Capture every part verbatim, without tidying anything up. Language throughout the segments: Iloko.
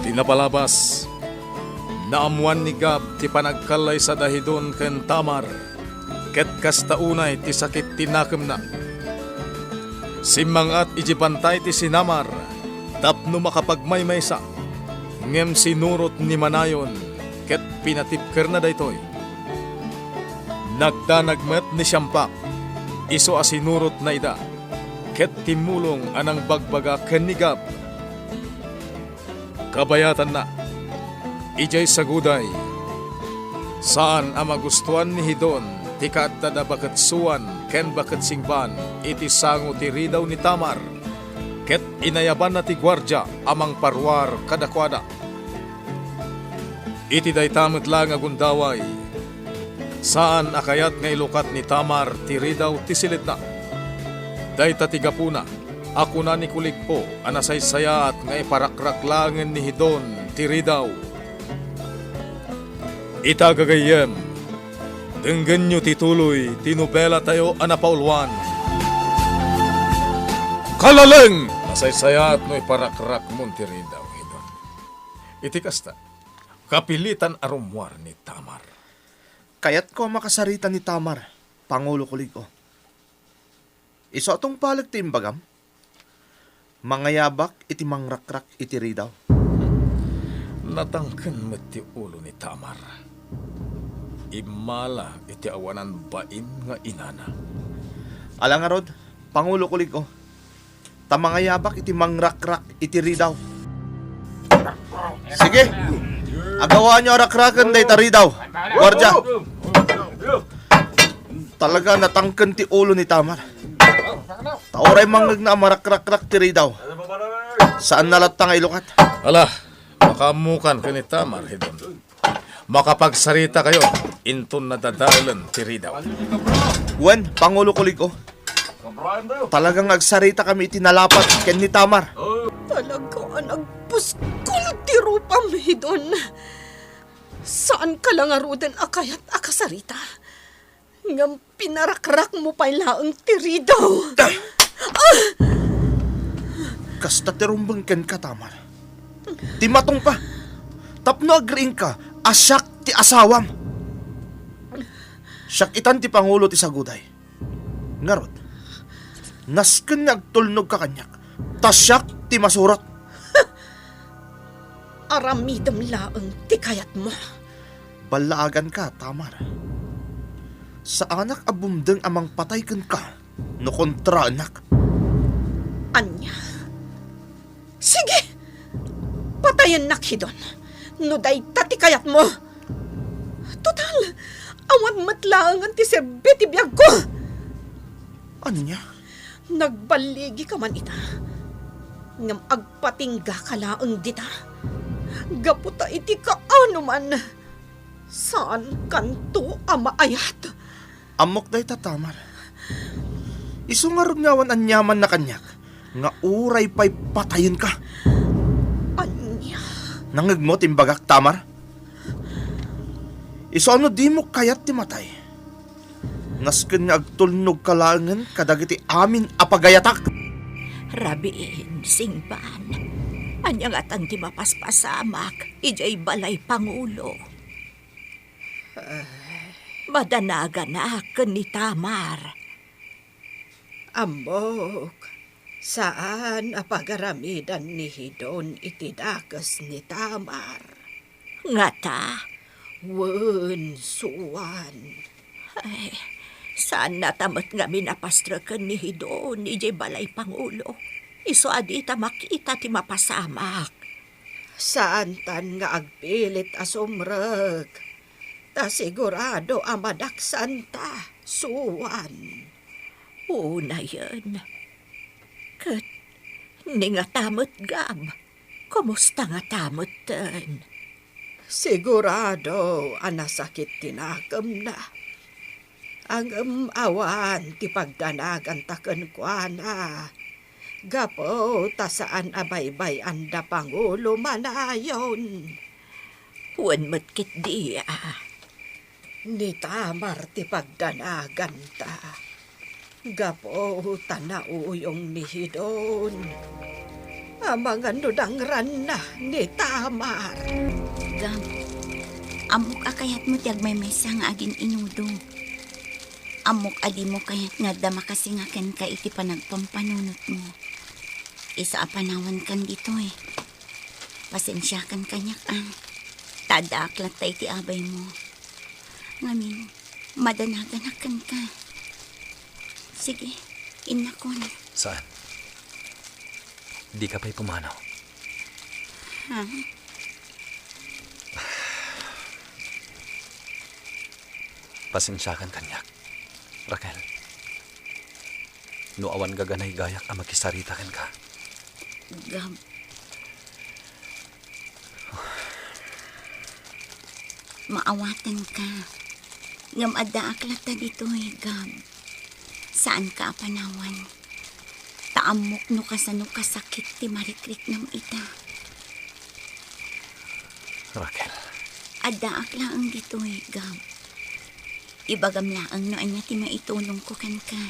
Ti napalabas, naammoan ni Gab ti panagkallaysada Hidon ken Tamar, ket kasta unay ti sakit ti nakemna. Simmang-at idiay bantay ti sinamar tapno makapagmaymaysa, ngem sinurot ni Manayon ket pinatibkerna daytoy. Nagdanag met ni Siampak, isu a sinurotna ida, ket timmulong a nangbagbaga ken ni Gab. Kabayatanna, idiay Saguday, saan a magustuan ni Hidon ti kaaddada baket Suan ken baket Singban iti sango ti ridaw ni Tamar, ket inayabanna ti guardia a mangparuar kadakuada. Iti dayta met laeng a gundaway, saan a kayat nga ilukat ni Tamar ti ridaw ti silitna. Dayta ti gapuna a kuna ni Kuligpo a nasaysayaat nga iparakrak laengen ni Hidon ti ridaw. Ita gagayyem, denggenyo ti tuloy ti nobelatayo a napauluan. Kalaleng! Nasaysayaat no iparakrakmon ti ridaw, Hidon. Iti kasta, kapilitan a rummuar ni Tamar. Kayatko a makasarita ni Tamar, Pangulo Kulig-o. Isu a tungpalek ti imbagam. Mangayabak iti mangrakrak iti ridaw. Natangken met ti ulo ni Tamar. Immala iti awanan bain nga inana. Ala ngarud, Pangulo Kulig-o, ta mangayabak iti mangrakrak iti ridaw. Sige, agawaanyo a rakraken dayta ridaw. Guardia, talaga natangken ti ulo ni Tamar. Ta uray mangngegna a marakrakrak ti ridaw, saanna latta nga ilukat. Ala, makaammokan ken ni Tamar, Hidon. Makapagsarita kayo, inton nadadaelen ti ridaw. Wen, Pangulo Kulig-o, talaga nga agsarita kami iti nalapat ken ni Tamar. Talaga a nagpuskol ti rupam, Hidon. Saan ka la ngaruden a kayat a kasarita. Ngem pinarakrakmo pay laeng ti ridaw. Ah! Kasta ti rumbeng kenka, Tamar. Ti matungpa, tapno agriingka a siak ti asawam. Siak itan ti pangulo ti saguday. Ngarud, nasken nga agtulnogka kaniak, ta siak ti masurot. Aramidem laeng ti kayatmo. Ballaaganka, Tamar. Saanak a bumdeng a mangpatay kenka no kontraennak. Ania? Sige! Patayennak, Hidon, no dayta ti kayatmo. Total, awan met laengen ti serbi ti biagko. Ania? Nagballigika man ita, ngem agpatinggaka laeng dita. Gapu ta iti kaanoman, saankanto a maayat. Ammok dayta, Tamar. Isu ngarud nga awan aniamanna kaniak nga uray pay patayenka. Ania? Nangngegmo ti imbagak, Tamar? Isu a no dimo kayat ti matay, nasken nga agtulnogka laengen kadagiti amin a pagayatak. Rabiin, Singban, ania ngatan ti mapaspasamak idiay balay pangulo? Madanaganak ken ni Tamar. Ammok, saan a pagaramidan ni Hidon iti dakes ni Tamar. Ngata? Wen, Suan. Ay, saanna ta met ngamin a pastreken ni Hidon idiay balay pangulo. Isu a dita makita ti mapasamak. Saantan nga agpilit a sumrek, ta sigurado a madaksanta, Suan. Unayen. Ket ni ngata met, Gab, kumusta ngata metten? Sigurado a nasakit ti nakemna. Ngem awan ti pagdanaganta kenkuana, gapu ta saan a baybay-anda pangulo manayon. Wen met ketdi a. Ni Tamar ti pagdanaganta, gapu ta nauyong ni Hidon. Amangan no nangranna ni Tamar. Gab, ammok a kayatmo ti agmaymaysa nga agin-inudo. Ammok a dimo kayat nga adda makasinga kenka iti panagpampanunotmo. Isu a panawankan ditoy. Pasensiakan kaniak, a. Ta addaak latta iti abaymo. Ngamin, madanaganak kenka. Sige, innakon. Saan? Dika pay pumanaw. Ha? Pasensiakan kaniak, Raquel. No awan gaganaygayat a makisarita kenka. Gab. Maawatanka. Ngem addaak latta ditoy, Gab. Saanka a panawan. Ta ammok no kasano kasakit ti marikriknam ita. Raquel. Addaak laeng ditoy, Gab. Ibagam laeng no ania ti maitulongko kenka.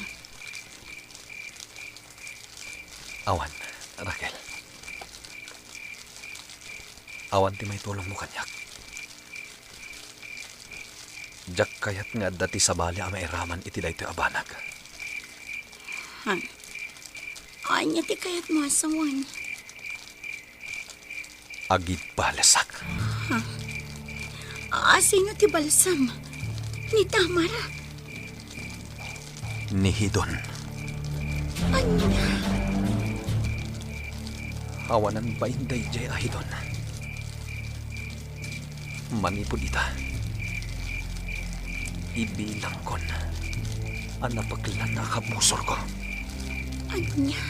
Awan, Raquel. Awan ti maitulongmo kaniak. Diak kayat nga adda ti sabali a mairaman iti daytoy a banag. Ha? Ania ti kayatmo a sawen? Agibalsak. Ha? A, sino ti balsam? Ni Tamar? Ni Hidon. Ania? Awanan bain daydiay a Hidon. Manipud ita, ibilangkon a napeklat a kabusorko. Ania?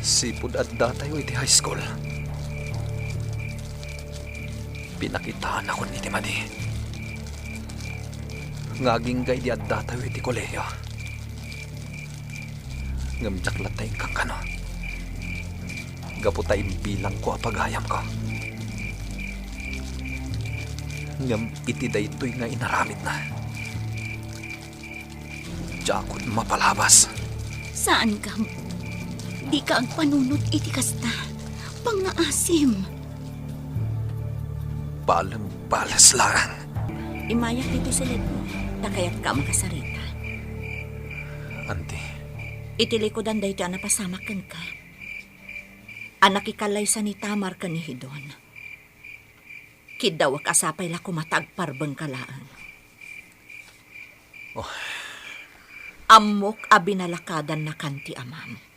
Sipud addatayo iti high school, pinakitaanakon iti madi nga agingga idi addatayo iti kolehiyo. Ngem diak latta inkankano. Gapu ta imbilangko a pagayamko. Ngem iti daytoy nga inaramidna, diakon mapalabas. Saan, Gab. Dika agpanunot iti kasta. Pangngaasim. Balem bales laeng. Immayak ditoy siled mo, ta kayatka a makasarita. Anti. Iti likudan daytoy a napasamak kenka, a nakikallaysa ni Tamar ken ni Hidon. Kiddawek a sapay la koma ta agparbengka laeng. Oh. Ammok a binalakadannakan ti amam.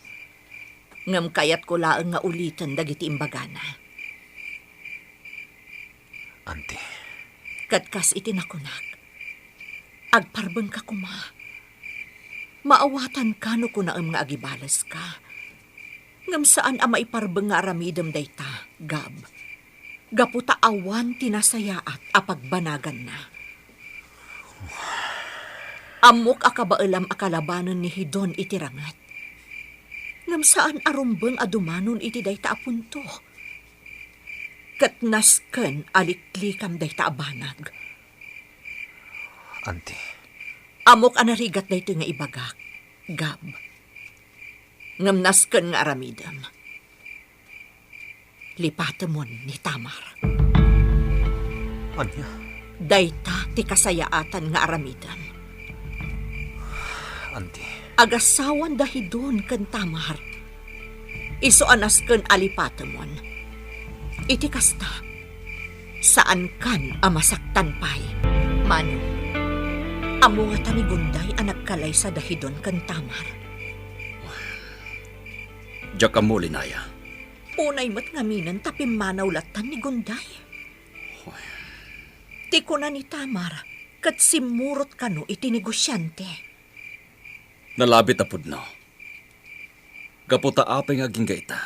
Ngem kayatko laeng nga uliten dagiti imbagana. Anti. Ket kas iti nakunak, agparbengka koma. Maawatanka no kunaem nga agibaleska. Ngem saan a maiparbeng nga aramidem dayta, Gab. Gapu ta awan ti nasayaat a pagbanaganna. Ammok a kabaelam a kalabanen ni Hidon iti ranget. Ngem saan a rumbeng a dumanon iti dayta a punto. Ket nasken a liklikam dayta a banag. Anti. Ammok a narigat daytoy nga ibagak, Gab. Ngem nasken nga aramidem. Lipatemon ni Tamar. Ania? Dayta ti kasayaatan nga aramidem. Anti. Agasawan da Hidon ken Tamar. Isu a nasken a lipatemon. Iti kasta, saankan a masaktan pay. Mano, ammo ngata ni Gunday a nagkalaysa da Hidon ken Tamar? Diak ammo, Linaya. Unay met ngaminen ta pimmanaw lattan ni Gunday. Ti kuna ni Tamar, ket simmurot kano iti negosiante. Nalabit a pudno. Gapu ta apay nga agingga ita,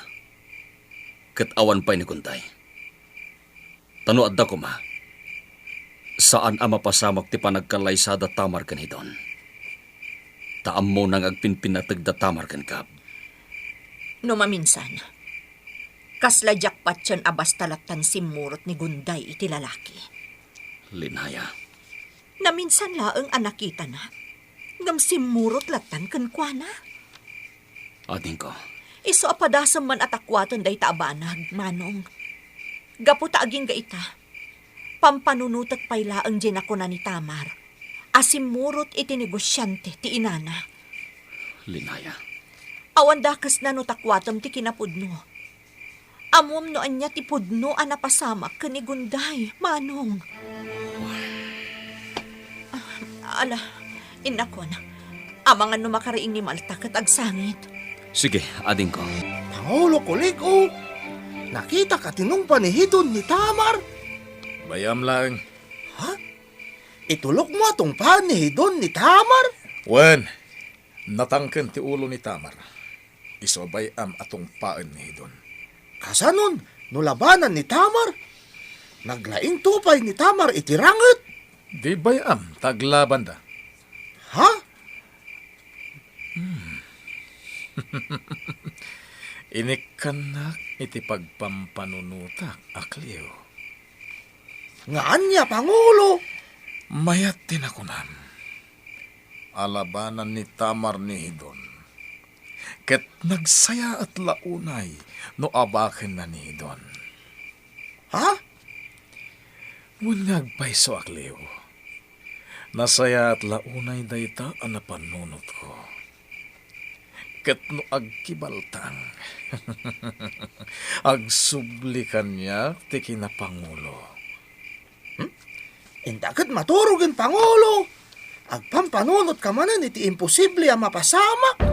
ket awan pay ni Gunday. Ta no adda koma, saan a mapasamak ti panagkallaysada Tamar ken Hidon. Ta ammona nga agpinpinateg da Tamar ken Gab. No maminsan, kasla diak patien a basta lattan simmurot ni Gunday iti lalaki. Linaya. Naminsan laeng a nakitana. Ngem simmurot lattan kenkuana. Adingko. Isu a padasem man a takuaten dayta a banag, Manong. Gapu ta agingga ita, pampanunotek pay laeng diay nakuna ni Tamar a simmurot iti negosiante ti inana. Linaya. Awan dakesna no takuatem ti kinapudno. Ammom no ania ti pudno a napasamak ken ni Gunday, Manong. Ala, innakon. Amangan no makariing ni Malta ket agsangit. Sige, adingko. Pangulo Kulig-o, nakitaka ti nungpa ni Hidon ni Tamar? Bay-am laeng. Ha? Itulokmo a tungpaan ni Hidon ni Tamar? Wen, natangken ti ulo ni Tamar. Isu a bay-am a tungpaen ni Hidon. Kasanon no labanan ni Tamar? Naglaingto pay ni Tamar iti ranget. Di bay-am ta aglabanda. Ha? Hmm. Inikkannak iti pagpampanunotak, a Cleo. Nga ania, Pangulo? Mayat ti nakunam. Alabanan ni Tamar ni Hidon. Ket nagsayaat la unay no abakenna ni Hidon. Ha? Wen nga agpayso a Cleo. Nasayaat la unay dayta a napanunotko. Ket no agkibaltang, agsubli kaniak ti kinapangulo. Hmm? Inta ket maturogen, Pangulo. Agpampanunotka manen iti imposible a mapasamak.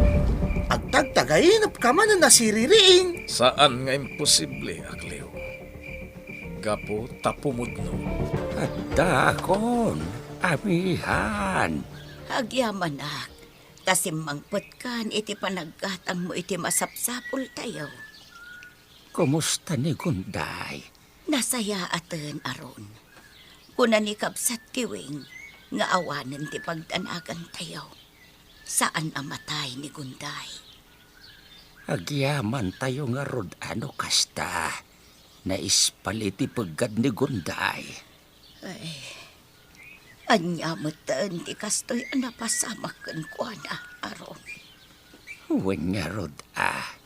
Agtagtagainepka manen a siririing. Saan nga imposible, a Cleo. Gapu ta pumudno. Addaakon, amihan. Agyamanak, ta simmangpetkan iti panaggatangmo iti masapsapultayo. Kumusta ni Gunday? Nasayaaten, Aron. Kuna ni Kabsat Kiwing nga awanen ti pagdanagantayo. Saan a matay ni Gunday. Agyamantayo ngarud a no kasta. Naispal iti peggad ni Gunday. Ay, ania metten ti kastoy a napasamak kenkuana, Aron? Wen ngarud a,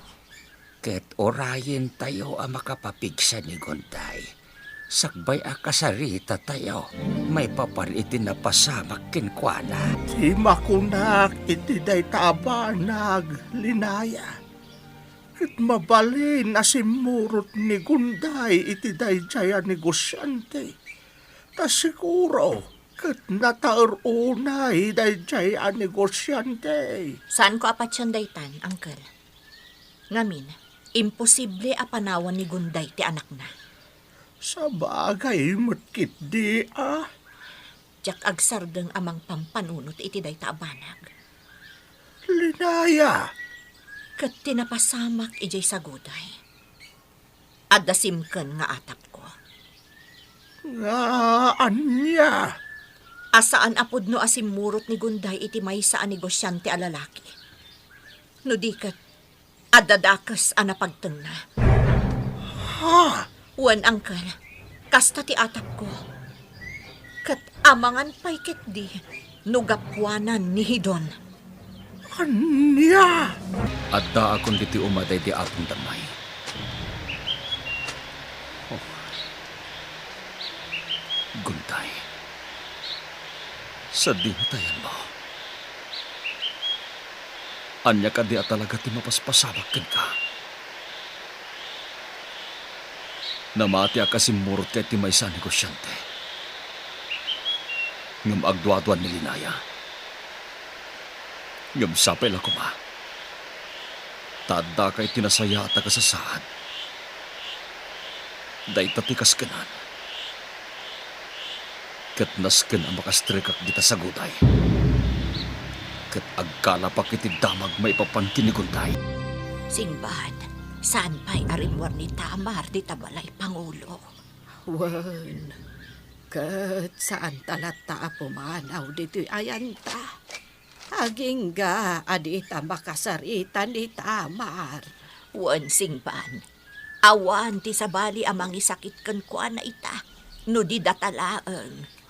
ket urayentayo a makapapigsa ni Gunday, sakbay a kasaritatayo maipapan iti napasamak kenkuana. Ti makunak iti dayta a banag, Linaya, ket mabalin a simmurot ni Gunday iti daydiay a negosiante. Ta siguro, ket nataer unay daydiay a negosiante. Saanko a patien daytan, Uncle. Ngamin, imposible a panawan ni Gunday ti anakna. Sabagay met ketdi a. Diak agsardeng a mangpampanunot iti dayta a banag. Linaya! Ket ti napasamak idiay saguday. Adda simken nga atapko. Nga ania? A saan a pudno a simmurot ni Gunday iti maysa a negosiante a lalaki. No di ket, adda dakes a napagtengna. Ha? Wen, Uncle, kasta ti atapko. Ket amangan pay ketdi no gapuanan ni Hidon. Ania? Addaakon ditoy uma daydi Apong Damay. Oh. Gunday. Sadino ta ayanmo? Ania kadi a talaga ti mapaspasamak kenka? Namatiak a simmurot ka iti maysa a negosiante. Ngem agduadua ni Linaya. Ngem sapay la koma, ta addaka iti nasayaat a kasasaad. Dayta ti kaskenan. Ket nasken a makastrekak dita saguday. Ket agkalapak iti damag maipapan ken ni Gunday. Singban, saan pay a rimmuar ni Tamar dita balay, Pangulo? Wen, ket saanta latta a pumanaw ditoy ayanta. Agingga a dita makasarita ni Tamar. Wen, Singban, awan ti sabali a mangisakit kenkuana ita, no di data laeng.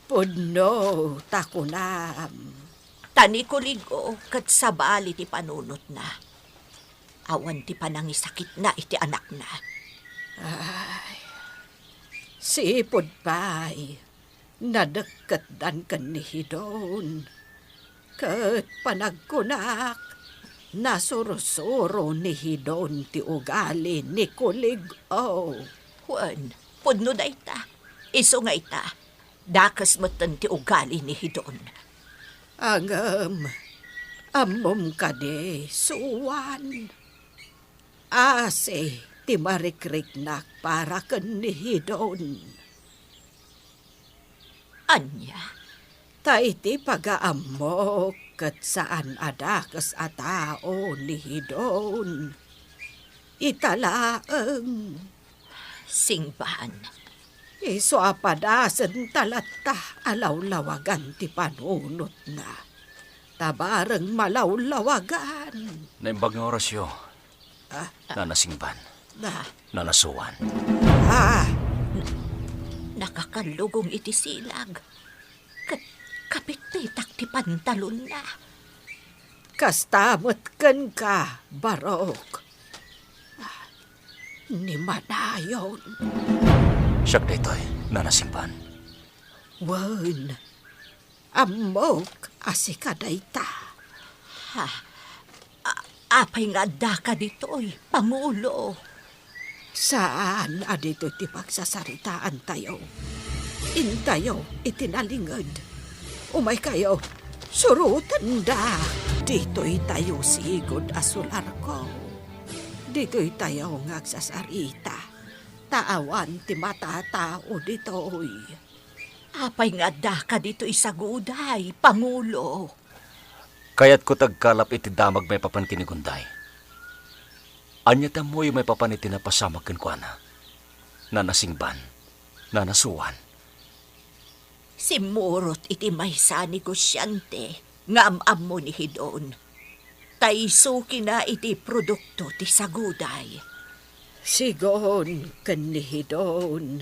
Pudno ta kunam. Ta ni Kuligo ket sabali ti panunotna. Awan ti panangisakitna iti anakna. Ay, sipud pay, nadekketdan ken ni Hidon. Ket panagkunak, nasursuro ni Hidon ti ugali ni Kuligo. Wen, pudno dayta. Isu nga ita, dakes metten ti ugali ni Hidon. Ngem, ammom kadi, suan. Asi ti marikriknak para ken ni Hidon. Ania? Ta iti pagaammok ket saan a dakes a tao ni Hidon. Ita laeng. Singban. Isu a padasen ta latta a lawlawagan ti panunotna. Ta bareng malawlawagan. Naimbag nga orasyo. Ah? Nana Singban. Na. Nana Suan. Ah! Nakakallugong iti silag. Ket kapitpitak ti pantalonna. Kasta met kenka, Barok. Ah, ni manayon. Siak daytoy, Nana Singban. Wen, ammok a sika dayta. Ha? A-, apay nga addaka ditoy, Pangulo? Saan a ditoy ti pagsasaritaantayo. Intayo iti nalinged. Umaykayo, surotenda. Ditoytayo sigud a sularko. Ditoytayo nga agsasarita. Ta awan ti matatao ditoy. Apay nga addaka ditoy Saguday, Pangulo? Kayatko ti agkalap iti damag maipapan ken ni Gunday. Ania ti ammoyo maipapan iti napasamak kenkuana? Nana Singban, Nana Suan. Simmurot iti maysa a negosiante nga am-ammo ni Hidon. Ta isuki na iti produkto ti Saguday. Sigun ken ni Hidon,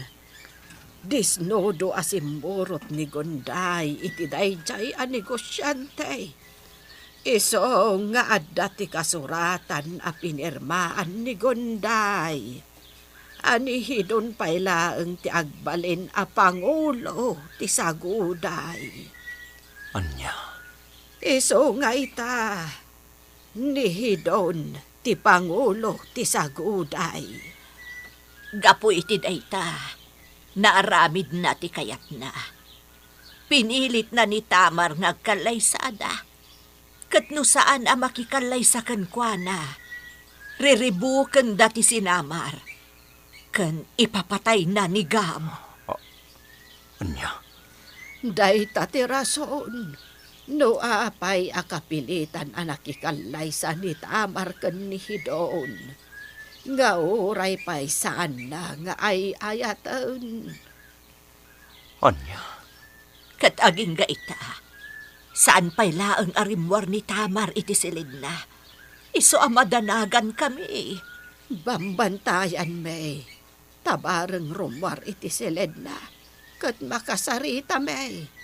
disnudo a simmurot ni Gunday iti daydiay a negosiante. Isu nga adda ti kasuratan a pinirmaan ni Gunday a ni Hidon pay laeng ti agbalin a pangulo ti Saguday. Ania? Isu nga ita, ni Hidon ti pangulo ti Saguday. Gapu iti dayta, naaramidna ti kayatna. Pinilitna ni Tamar nga agkallaysada. Ket no saan a makikallaysa kenkuana, riribukenda ti sinamar ken ipapatayna ni Gab. A-, ania? Dayta ti rason no apay a kapilitan a nakikallaysa ni Tamar ken ni Hidon nga uray pay saanna nga ay-ayaten. Ania? Ket agingga ita, saan pay laeng a rimmuar ni Tamar iti silidna. Isu a madanagankami. Bambantayanmi, ta bareng rummuar iti silidna, ket makasaritami.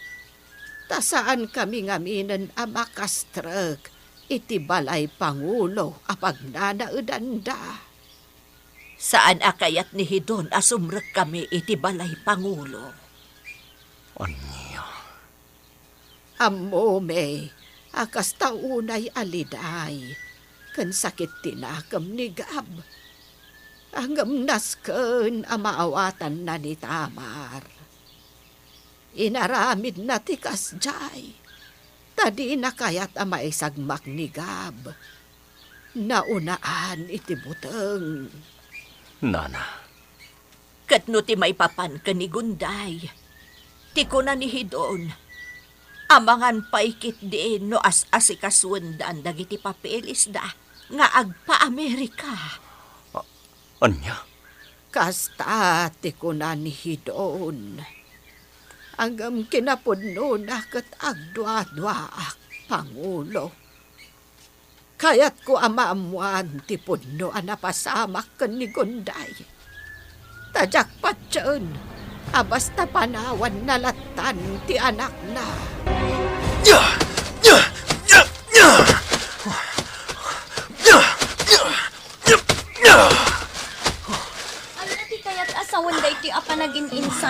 Ta saankami ngaminen a makastrek iti balay pangulo a pagnanaedanda. Saan a kayat ni Hidon a sumrekkami iti balay pangulo. Ania? Ammomi a kasta unay a liday ken sakit ti nakem ni Gab. Ngem nasken a maawatanna ni Tamar. Inaramidna ti kasdiay, ta dina kayat a maisagmak ni Gab. Naunaan iti buteng. Nana. Ket no ti maipapan ken ni Gunday, ti kuna ni Hidon, amangan pay ketdi no as-asikasuendan dagiti papelisda nga agpa-Amerika. A-, ania? Kasta ti kuna ni Hidon. Ngem kinapudnona ket agduaduaak, Pangulo. Kayatko a maammoan ti pudno a napasamak ken ni Gunday. Ta diak patien a basta panawanna lattan ti anakna. Ya! Ya!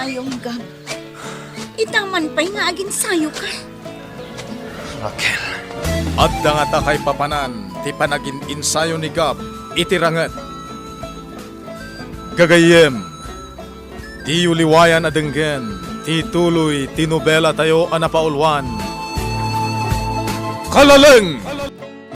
Ayong Gab. Ita man pay nga aginsayoka. Raquel. Adda ngata kaipapanan ti panagin-insayo ni Gab iti ranget. Gagayyem, diyo liwayan a denggen ti tuloy ti nobelatayo a napauluan, Kalaleng!